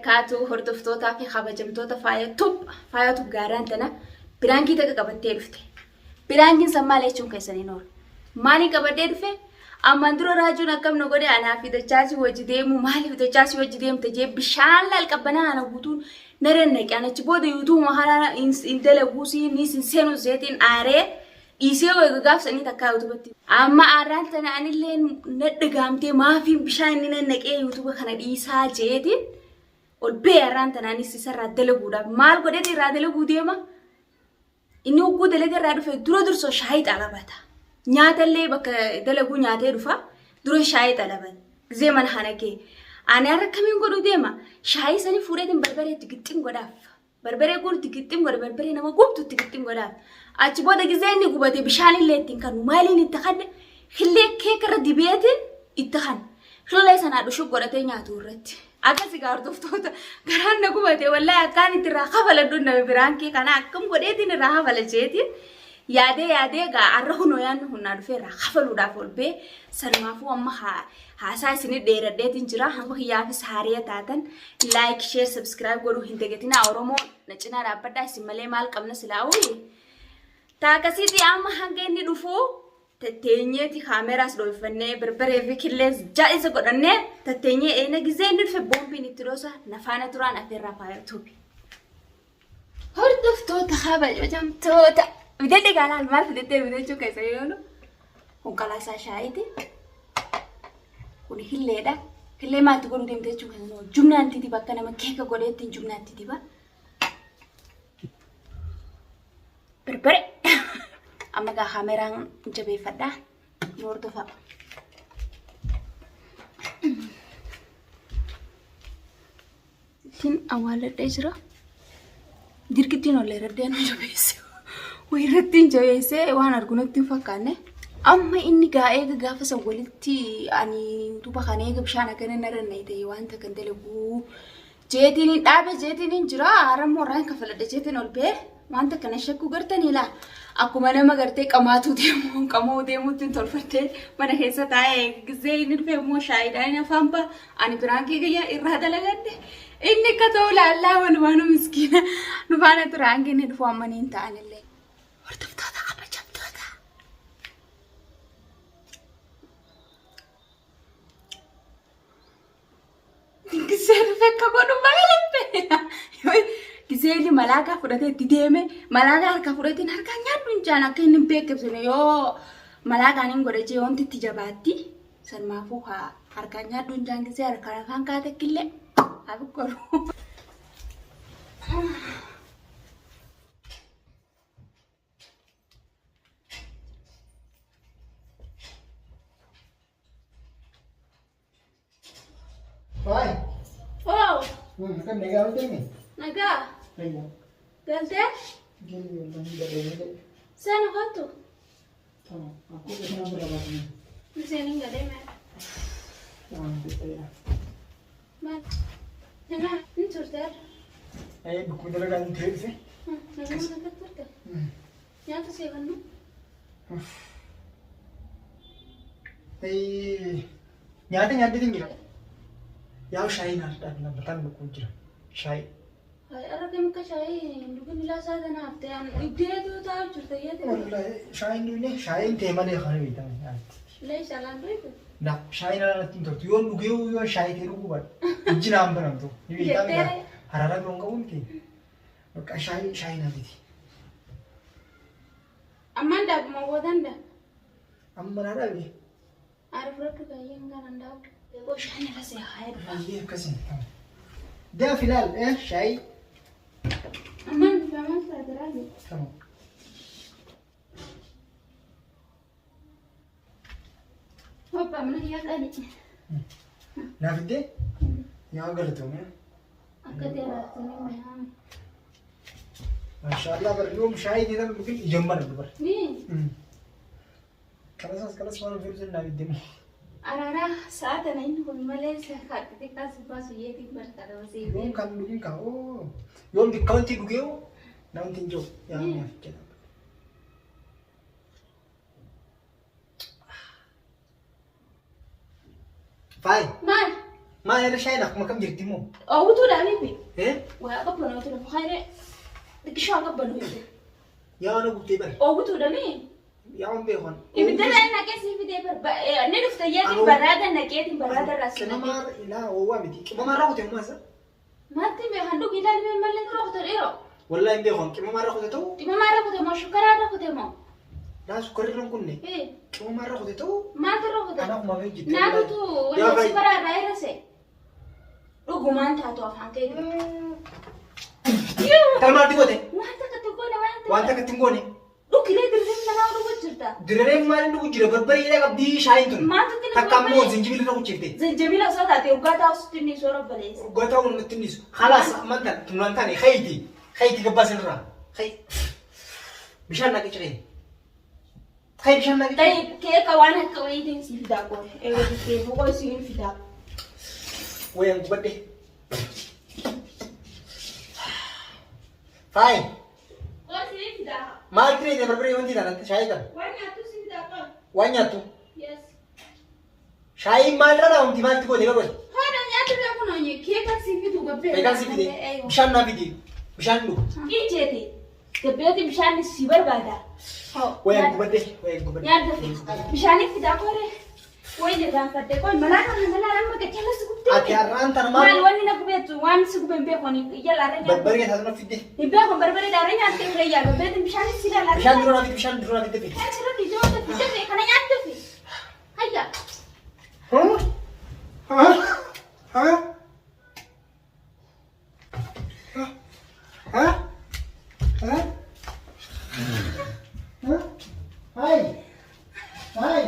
Wabarakaatu hordoftootaa fi kabajamtoota Faaya Tub Faaya Tub gaaraan tana piraankii takka qabattee dhufte. Piraankiin san maal jechuun keessan hin oolu. Maaliin qabadhee dhufe? Ammaan dura raajuun akkam na godhe anaa fi dachaasii wajji deemu maaliif dachaasii wajji deemte jee bishaan laal qabbanaa ana guutuun na rannaqe an achi booda yuutuuma kana hin dalaguusii niis hin seenu seetiin aaree dhiisee eega gaafsanii takkaa yuutubatti. Amma aarraan tana anillee na dhagaamtee maafiin bishaan inni nannaqee yuutuba kana dhiisaa jeetiin ol bee arraan tana anis isarraa dalaguudhaaf maal godheeti irraa dalaguu deema. Inni hogguu dalaga irraa dhufe dura dursoo shaayii xalabata. Nyaatallee bakka dalaguu nyaatee dhufa dura shaayii xalabata. Gizee mana kana ga'e. Ani har'a akkamiin godhuu deema? Shaayii sanii fuudheetiin barbareetti gixxin godhaaf. Barbaree guurti gixxim godhe barbaree nama gubtu itti gixxim godhaaf. Achi booda gizee inni gubate bishaan illee ittiin kannu maaliin itti kanne killee keeka irra dibeetiin itti kanna. Killee sanaa dhushuu godhatee nyaatu irratti. Akkasi gaa hordoftoota garaan na gubate wallahi akkaan itti irraa kafaladhu nama biraan kee kana akkam godheetiin irraa kafala jeetiin yaadee yaadee gaa arra hunoo yaanni hunnaa dhufee irraa kafaluudhaaf ol bee sanumaafuu amma haa Haasaa isinit dheeradheetin jira hanga kiyyaafis haariya taatan like share subscribe godhuu hin dagatinaa Oromoo na cinaa dhaabbadhaa isin malee maal qabna silaa uyi taakasiiti amma hanga inni dhufu tatteenyeeti kaameraas dhoofannee barbaree fi killees jaa'isa godhannee tatteenyee eena gizee inni dhufe boombiin itti dhoosa na faana turaan afeerraa faaya tuubi. Hordoftoota kabajamtoota bitadhe gaalaal maal fidattee bitachuu keessa yoo oolu konkolaataa shaayiiti. Kun hilleedha. Hillee maalti godhuu deemte jechuu keessa oolu. Jumnaan itti diba akka nama keeka godhee ittiin jumnaan itti diba. Barbare. Amma gaa kaameraan jabeeffadha. Nu hordofaa. Ittiin awwaaladhee jira. Dirqittiin ol dheeradhee nu jabeesse. Wayirrattiin jabeessee waan argu natti hin fakkaanne. Amma inni gaa eega gaafa san walitti ani yuutuuba kana eega bishaan akkana narra nayite wanta kan dalaguu jeetiin hin dhaabe jeetiin hin jira harammoo irraan kafaladhe jeetiin ol ba'e wanta kana shakkuu gartanii laa akkuma nama gartee qamaatuu deemu qamoo deemuutti hin tolfattee mana keessa taa'ee gizee inni dhufe immoo shaayiidhaan afaan ba'a Ani piraankii kiyya irraa dalagadhe. Inni akka ta'u laallaa walumaanuu miskiina. Nu faana tura hanga inni dhufu amma niin ta'anillee. Hordoftoota kabajamtoota. Gisee dhufe akka godhu maal beela. Gisee inni malaakaa fudhatee itti deeme malaakaa harka fudhateen harkaan nyaadhu hin jaan akka inni hin beeksifne yoo malaakaan hin godhe jee wanti itti jabaatti. Sanumaafuu haa harkaan nyaadhu hin jaan gisee harkaan afaan kaate killee haa godhu. Faay. Oh, Kan nagaa hojjenne? nagaa. Nagaa. Galtee? Gini wallahi gadhee. Seena kottu. Tamam. Akkuma kana bira baasne. Seeniin gadhee mee. Tamam jedheera. Maal? Nagaa hin turte. Eh bukkuu dalagaa hin ta'e dhufe. Nagaa nagaa turte. Nyaata seefannu. Nyaata nyaaddeetiin jira. Yaa shaayii naaf dhaabna mataan bukkuu jira. Shaayii. Har'a kam akka shaayii hin dhugin ilaa isaa tana haftee an iddeetu taa'u jirta yeeti. Wallahi shaayiin dhugne shaayiin ta'e malee kana beekama nyaatti. Lee shaalaan dhugu. Na shaayiin ala natti hin toltu. Yoon dhugee yoon shaayii ta'e dhuguu baadhe. Ijji naan banamtu. Ni beektaa Jettee. miti. Harara biroon qabu miti. Bakka shaayii shaayii naa miti. Ammaan daakuma boodan daa. Amma naa dhaabe. Aara fudhadhu kaayyeen kanan daaku. Eegoo shaayii irra si haayee dhufa. Baay'ee akkasii. Daaf ilaal shaayii. Ammaan dhufa maal taate raaji? Tamam. Hoppa mana yaa qaali. Naaf iddee? Yaa galatoomee. Akka ta'e raabsanii mi'aawe. Maashaallah bar yoom shaayii teetan dhugin ijaan mana dubar. Ni Kalasas kalas waan fedhu sin naaf iddee. araaraa sa'a tana inni kun malee kaatti xiqqaa si baasu yeetiin bartaadha Yoom basee. kan dhugin kaa oo yoom bikka wanti dhugee hoo namti hin jiru yaa naaf jedha. Faay Maal? Maal irra shaayiin akkuma kam jirti immoo? Oowwituudha habiibi. Eh? Waa qabbanootu lafa kaayee xiqqishoo qabbanootu. Yaa waan guuttee bara. Oowwituudha mii? Yaa waan beekan. Ibidda irraa naqee si fidee ni dhufte yeetiin barraada naqeetiin barraada irraa si naqee. Qimamaa ilaa oowwaa miti. Qimamaa irraa kute ammaa isa. Maatti beekan dhugi ilaalmee mallee dura kute dhiiroo. Wallaahi hin beekan qimamaa irraa kute ta'u. Qimamaa irra kute moo shukkaraa irra kute moo? Laa sukkarri irra hin kunne. Qimamaa irra kute ta'u. Maaltu irra kute? Kanaaf maaf hojjette. Naatutu wanta sukkaraa irraa hir'ise. Dhugumaan taatu afaan kee. Kan maalti goote? Wanta akka itti goone wanta. Wanta akka itti hin goone. Dhukilee dirreen manaa dhugu jirta. Dirreen maal dhugu jira barbaree hidha qabdii shaayiin tun. Maaltu itti Takka ammoo zinjibila irra kuchifte. Zinjibila osoo taate urgaa taasisutti inni soora baleessa. Urgaa ta'uu nutti hin dhiisu. Halaas amman tan tunan taane hayti hayti gabbaa sirraa. Hay bishaan naqi ciree. Hay bishaan naqi. Ta'i keeka waan akka wayiitiin si fidaa qoon. Eega dhuftee boqoo isiin fidaa. Wayaan gubadhe. Faayi. Qoon isiin fidaa. Maal tiree barbaree wanti taanatti shaayii kana. Waan nyaattu si fidaa qoon. Waan nyaattu. Yes. Shaayiin maal irra dhaabamti maalti goote garuu? Haadha nyaata irraa kun hojii keekan si fidu gabbee. Keekan si fide bishaan naa fidi bishaan dhugu. Ijjeeti gabbeeti bishaan si barbaada. Wayaan gubadhe wayaan gubadhe. Nyaata fi bishaanii fidaa koore. Wayi irraanfadhe qoy malaa kana malaa amma gajjala si gubdee. Ati har'aan tana Maal maal wanni na gubeetu waan si gubeen beeku ani iyya laarra nyaata. barbaree taasuma fidde. Hin beeku barbaree laarra nyaattee fira iyyaa gabbeeti bishaan si laala. Bishaan dura naa fidi bishaan dura naa fidde fidi. Asirratti ijoollee fidde kana nyaatte fi. Hayya. Huh? Huh? Huh? Huh? Huh? Huh? Hi. Hi.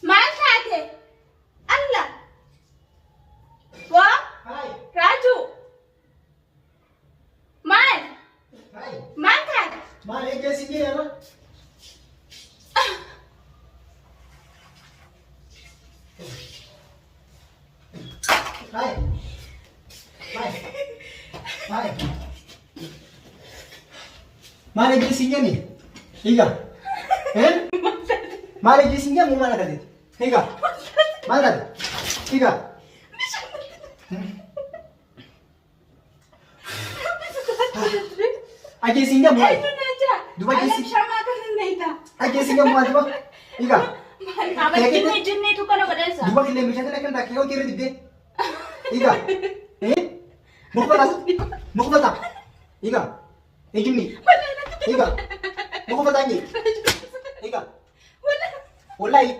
Maal taate? Allah. Waa? Hi. Raajuu. Maal? Hi. Maal taate? Maal eegee si jedhama? Hi. Hi. Hi. Maal eegee si jedhani? Hiika. Eh? Maal eegee si jedhamu maal taate? Hiika. Maal taate? Hiika. Ajjeesi hin gamu waa'ee. Duba ajjeesi. Ajjeesi hin gamu waa'ee duba. Hiika. Duba killee meeshaa kana kan taakee hojii irra dibdee. Hiika. Eh? Mukufata. Mukufata. Hiika. Ejjimni. Hiika. Mukufata inni. Hiika. Wallahi.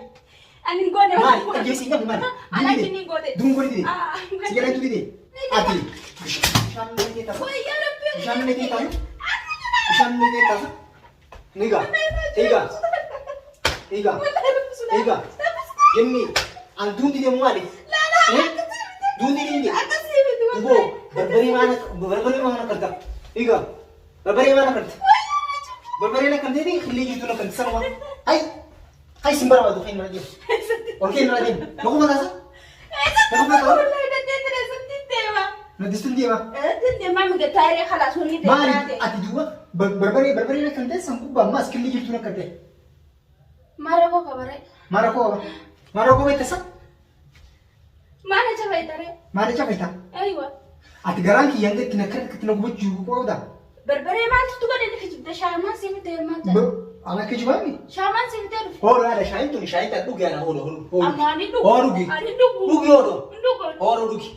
Ani hin goone. Maali? Ajjeesi hin gamu maali? Ani achi hin goote. Duun godhi dide. Ah, Si jala dide. Ati. Bishaan mana kee tasu. Wayyaa Rabbi. Bishaan mana kee tasu. Bishaan mana kee tasu. Niga. Higa. Higa. Higa. Jinni. An duun dide maali? Duun dide dide. Dubo. Barbaree maana barbaree maana karta. Higa. Barbaree maana karta. Barbaree na kan deebi xillee jirtu na kan sanuma. Ay. Ay sin barbaadu kan irra deemu. Ol kee irra deemu. Makuma taasa. Makuma taasa. Na distuun deema. Maali ati duuba barbaree barbaree na kan ta'e san gubbaa ammaas killee jirtu na kan ta'e. Mara koo kabare. Mara koo mara koo beekta san Maala jabeetare. maala cafeeta. Aywa. Ati garaan kiyya hanga itti na kan itti na gubachuu qabda. Barbaree maaltu godhe ni kijibde shaamaan si fidee maal ta'e? Ana kijibaami. Shaamaan si fidee dhufe. Hooloo yaada shaayiin tuni shaayiin tan dhugi ana hooloo hooloo. Amma ani dhugu. Hoo dhugi. Ani dhugu. Dhugi hooloo. Hin dhugu. Hooloo dhugi.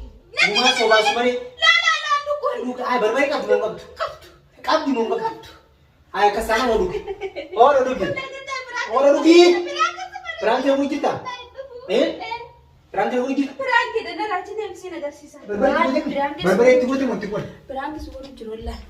Gumaa sobaa sumaree. Laa laa laa dhugu. Dhugi ay barbaree qabdu moo qabdu. Qabdu. Qabdi moo qabdu. Ay akkas taanaan hoo dhugi. Hooloo dhugi. Hooloo dhugi. Biraan ta'uu jirta. Eh? Biraan ta'uu jirta. Biraanki dha achi deemsiin agarsiisa. Barbaree itti goote moo itti goone? Biraanki si godhu jiru wallaahi.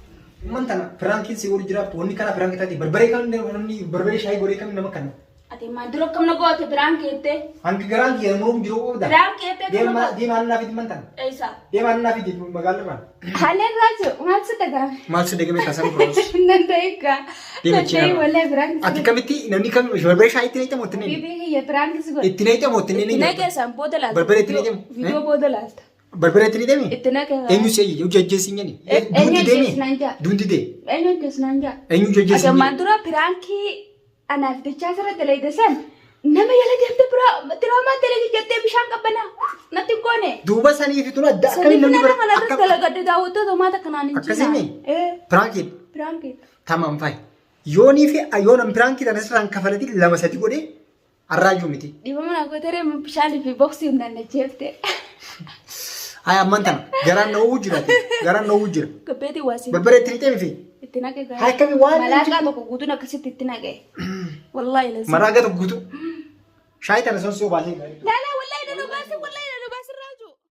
Umman tana piraankiin si godhu jira wanni kana piraankii taate barbaree kan namni barbaree shaayii godhee kan nama kana. Ati maa dura akkam na goote biraanki jettee? Hangi garaan kiyya muruun jiru qabda. Biraanki jettee Deemaa deemaa annaa fidi man tana. Eessa? Deemaa annaa fidi magaalarraa. Haaleen raajoo maal si dhagahame? Maal si dhagahame taasisan kunuunsa? Nan ta'e egaa. Deema Nan ta'e cina. wallahi biraanki si Ati kamitti namni kam barbaree shaayii itti naqxamu itti naqxamu? Bibii kiyya biraanki si godhe. Itti naqxamu itti Itti naqxamu? naqeessaan booda laalta. Barbaree itti naqxamu? Viidiyoo booda laalta. Barbara itti ni deemi? Itti naqe. Eenyu si ejje? Hojii ajjeesiin jedhi. Eenyu Duuti deemi? ajjeesi naan jaa. Duuti dee? Eenyu ajjeesi naan jaa. Eenyu ajjeesi Ati ammaan dura piraankii anaaf dachaa sirra dalagde san nama yala deemte diraamaa dalage jettee bishaan qabbanaa natti hin goone. Duuba sanii fi tun adda akkamiin Saniif namni nama bara kana irratti akka dalagadde daawwattoota maata kanaan hin Akkasii Ee piraankiin piraankii. tamam fayi. Yoonii fi yoon piraankii tana sirraan kafalatii lama sadi godhee arraajuu miti. Dhiifama naa gootaree bishaanii fi boksii humnaan na jeefte. Hayi ammaan tana garaan na uwwu jira garaan na uwwu jira. Gabbeetii waasii. Barbara itti ni fi Itti naqe gaara. Haa, akkamii waan Malaaqaa tokko guutuun akkasitti itti naqe. Wallaahi lazim. Maraaga tokko guutuu. Shaayii tana son si obaasee. Lala.